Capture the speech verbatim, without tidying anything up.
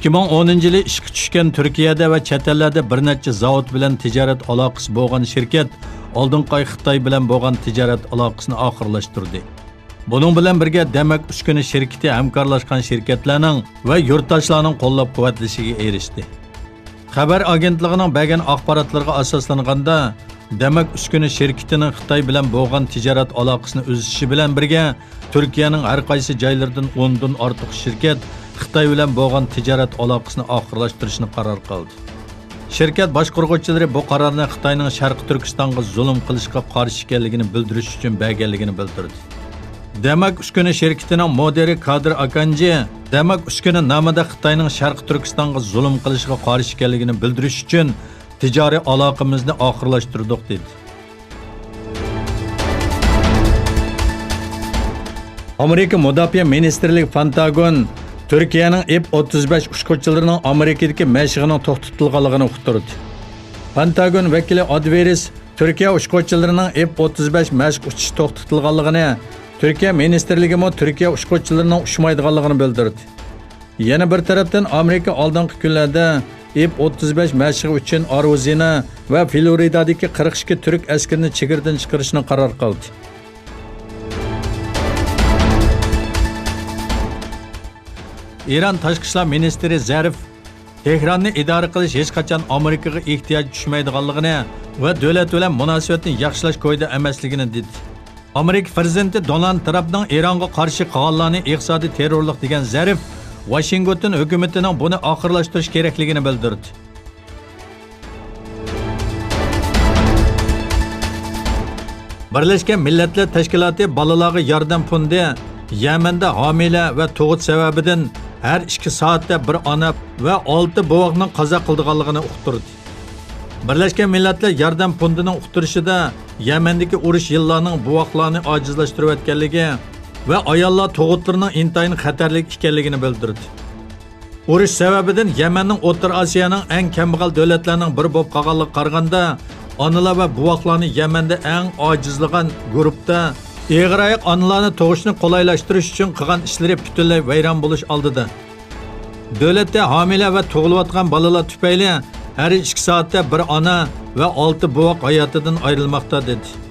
ئىككى مىڭ ئونىنچى يىلى ئىشقا چۈشكەن تۈركىيەدە ۋە چەت ئەللەردە بىر نەچچە زاۋۇت بىلەن تىجارەت ئالاقىسى بولغان شىركەت ئالدىنقى ئاي خىتاي بىلەن بولغان تىجارەت ئالاقىسىنى ئاخىرلاشتۇردى. بۇنىڭ بىلەن بىرگە، دەمەك ئۈسكۈنە شىركىتى ھەمكارلاشقان شىركەتلەرنىڭ ۋە يۇرتداشلارنىڭ قوللاپ-قۇۋۋەتلىشىگە ئېرىشتى. خەۋەر ئاگېنتلىقىنىڭ بەرگەن ئاخباراتلىرىغا ئاساسلانغاندا، دەمەك ئۈسكۈنە شىركىتىنىڭ خىتاي بىلەن بولغان تىجارەت ئالاقىسىنى ئۈزۈشى بىلەن بىرگە، تۈركىيەنىڭ ھەر قايسى جايلىرىدىن ئوندىن ئارتۇق شىركەت خىتاي بىلەن بولغان تىجارەت ئالاقىسىنى ئاخىرلاشتۇرۇشنى قارار قىلدى. شىركەت باشقۇرغۇچىلىرى بۇ قارارنى خىتاينىڭ شەرقىي تۈركىستانغا زۇلۇم قىلىشقا قارشى ئىكەنلىكىنى بىلدۈرۈش ئۈچۈن بەرگەنلىكىنى بىلدۈردى. دەمەك ئۈسكۈنە شىركىتىنىڭ مۇدىرى كادىر ئاكانجى، دەمەك ئۈسكۈنە نامىدا خىتاينىڭ شەرقىي تۈركىستانغا زۇلۇم قىلىشىغا قارشى ئىكەنلىكىنى بىلدۈرۈش ئۈچۈن تىجارىي ئالاقىمىزنى ئاخىرلاشتۇردۇق، دېدى. ئامېرىكا مۇداپىئە مىنىستىرلىكى پېنتاگون تۈركىيەنىڭ ئېف ئوتتۇز بەش ئۇچقۇچىلىرىنىڭ ئامېرىكىدىكى مەشىقىنىڭ توختىتىلغانلىقىنى ئۇقتۇردى. پېنتاگون ۋەكىلى ئادۋېرىس تۈركىيە ئۇچقۇچىلىرىنىڭ ئېف ئوتتۇز بەش مەشىق ئۇچۇشى توختىتىلغانلىقىنى تۈركىيە مىنىستىرلىكىمۇ تۈركىيە ئۇچقۇچىلىرىنىڭ ئۇچمايدىغانلىقىنى بىلدۈردى. يەنە بىر تەرەپتىن، ئامېرىكا ئالدىنقى كۈنلەردە ئېف ئوتتۇز بەش مەشىقى ئۈچۈن ئارىزونا ۋە فلورىدادىكى قىرىق ئىككى تۈرك ئەسكىرىنى چېگرىدىن چىقىرىشنى قارار قىلدى. ئىران تاشقى ئىشلار مىنىستىرى زەرىف تېھراننى ئىدارە قىلىش ھېچقاچان ئامېرىكىغا ئېھتىياج چۈشمەيدىغانلىقىنى ۋە دۆلەت بىلەن مۇناسىۋەتنى ياخشىلاش كويىدا ئەمەسلىكىنى دېدى. ئامېرىكا پىرېزىدېنتى دونالد ترامپنىڭ ئىرانغا قارشى قىلغانلارنى ئىقتىسادىي تېررورلۇق دېگەن زەرىف، ۋاشىنگتون ھۆكۈمىتىنىڭ بۇنى ئاخىرلاشتۇرۇش كېرەكلىكىنى بىلدۈردى. بىرلەشكەن مىللەتلەر تەشكىلاتى بالىلارغا ياردەم فوندى يەمەندە ھامىلە ۋە تۇغۇت سەۋەبىدىن ھەر ئىككى سائەتتە بىر ئانا ۋە ئالتە بوۋاقنىڭ قازا قىلىدىغانلىقىنى ئۇقتۇردى. بىرلەشكەن مىللەتلەر ياردەم فوندىنىڭ ئۇقتۇرۇشىدا، يەمەندىكى ئۇرۇش يىللارنىڭ بوۋاقلارنى ئاجىزلاشتۇرۇۋەتكەنلىكى ۋە ئاياللار تۇغۇتلىرىنىڭ ئىنتايىن خەتەرلىك ئىكەنلىكىنى بىلدۈردى. ئۇرۇش سەۋەبىدىن يەمەننىڭ ئوتتۇرا ئاسىيانىڭ ئەڭ كەمبەغەل دۆلەتلەرنىڭ بىرى بولۇپ قالغانلىقىغا قارىغاندا، ئانىلار ۋە بوۋاقلارنى يەمەندە ئەڭ ئاجىزلىغان گۇرۇپتا ئېغىر ئاياق ئانىلارنى تۇغۇشنى قولايلاشتۇرۇش ئۈچۈن قىلغان ئىشلىرى پۈتۈنلەي ۋەيران بولۇش ئالدىدا. دۆلەتتە ھامىلە ۋە تۇغۇلۇۋاتقان بالىلار تۈپەيلى ھەر ئىككى سائەتتە بىر ئانا ۋە ئالتە بوۋاق ھاياتىدىن ئايرىلماقتا، دېدى.